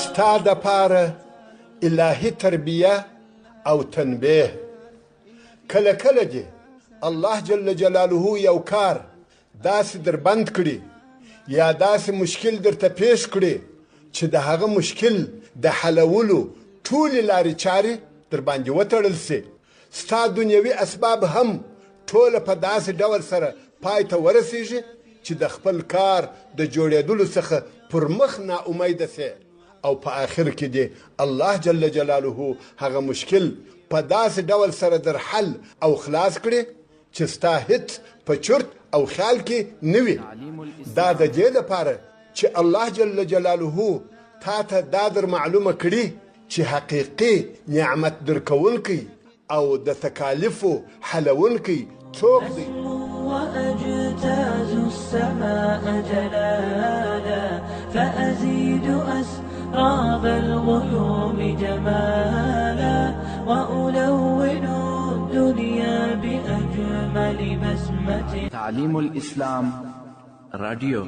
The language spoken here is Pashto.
ستا دپاره الهي تربیه او تنبیه. کله کله دې الله جل جلاله یو کار داسې در بند کړي یا داسې مشکل درته پیښ کړي چې د هغه مشکل د حلولو ټولې لارې چارې در باندې وتړل شي. ستا دنیوي اسباب هم ټوله په داسې ډول سره پای ته ورسیږي چې د خپل کار د جوړېدلو څخه پر مخ نا امیده شې او په آخر کې دې الله جل جلاله هغه مشکل په داسې ډول سره در حل او خلاص کړي چې ستا هیڅ په چرت او خیال کې نه وي. دا د دې لپاره چې الله جل جلاله تا ته دا در معلومه کړي چې حقیقي نعمت درکوونکی او د تکالیفو حلوونکی څوک دی. وأجتاز السماء جلالا فأزيد أسراب الغيوم جمالا وألون الدنيا بأجمل بسمة. تعلیم الاسلام رادیو.